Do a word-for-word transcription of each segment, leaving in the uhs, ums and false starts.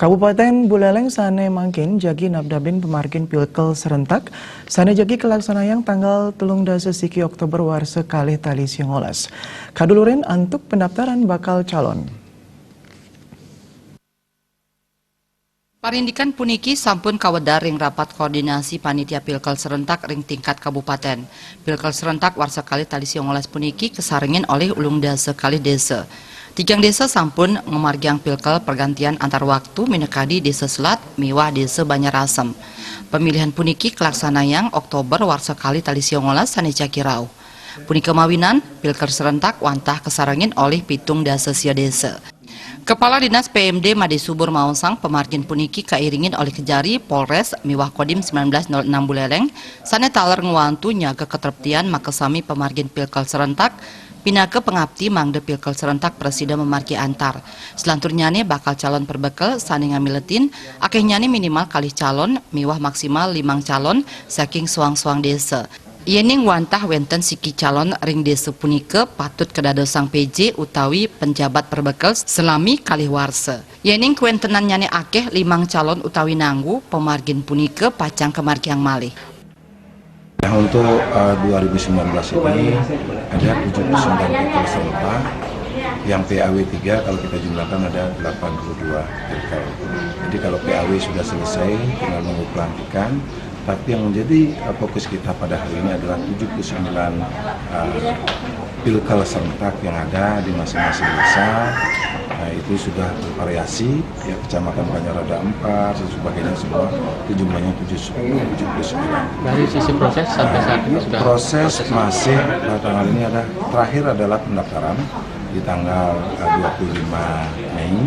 Kabupaten Buleleng sané mangkin jagi napdabin pamargin pilkel serentak sané jagi kalaksanayang tanggal telung dasa siki Oktober warsa kalih tali siangolas. Kadulurin antuk pendaftaran bakal calon. Parindikan puniki sampun kawedar ring rapat koordinasi panitia pilkel serentak ring tingkat kabupaten. Pilkel serentak warsa kalih tali siangolas puniki kasarengin olih ulung dasa kalih désa. Tigang désa sampun ngamargiang pilkel pergantian antar waktu minakadi Désa Selat miwah Désa Banjarasem. Pamilihan puniki kalaksanayang Oktober warsa kalih tali siangolas sané jagi rauh. Punika mawinan, pilkel serentak wantah kasarengin olih pitung dasa sia désa. Kepala Dinas P M D Madé Subur maosang pamargin puniki kairingin olih kejari Polres miwah Kodim sembilan belas nol enam Buleleng sané taler ngwantu nyaga katreptian makasami pamargin pilkel serentak pinaka pangapti mangda pilkel serentak prasida mamargi antar. Selanturnyané bakal calon perbekel sané ngamiletin akéhnyané minimal kalih calon miwah maksimal limang calon saking suang-suang désa. Yéning wantah wénten siki calon ring désa punika patut kadadosang P J utawi penjabat perbekel selami kalih warsa. Yéning kawéntenannyané akéh limang calon utawi nanggu, pamargin punika pacang kamargiang malih. Nah, untuk eh, dua ribu sembilan belas ini ada tujuh puluh sembilan pilkel serentak, yang P A W tiga kalau kita jumlahkan ada delapan puluh dua pilkel. Jadi kalau P A W sudah selesai, tinggal nunggu pelantikan. Tapi yang menjadi eh, fokus kita pada hari ini adalah tujuh puluh sembilan eh, pilkel serentak yang ada di masing-masing desa. Nah, itu sudah bervariasi, ya, Kecamatan Banjar ada empat, dan sebagainya, semua itu jumlahnya tujuh puluh sembilan. Dari sisi proses sampai saat ini sudah proses proses masih, belakangan ini ada, terakhir adalah pendaftaran di tanggal eh, dua puluh lima Mei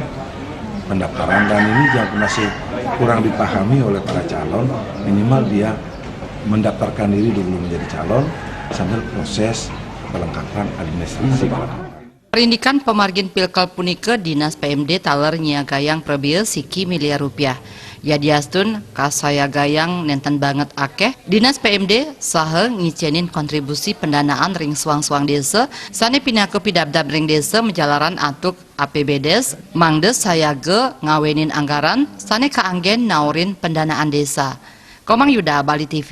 pendaftaran, dan ini juga masih kurang dipahami oleh para calon, minimal dia mendaftarkan diri dulu menjadi calon sambil proses kelengkapan administrasi. Parindikan pamargin pilkel punika Dinas P M D taler nyiagayang prabéa siki miliar rupiah. Yadiastun kasayagayang nénten banget akéh, Dinas P M D saha ngicénin kontribusi pendanaan ring suang-suang désa sané pinaka pidabdab ring désa majalaran antuk A P B des, mangda sayaga ngawénin anggaran sané kaanggén naurin pendanaan désa. Komang Yuda, Bali T V.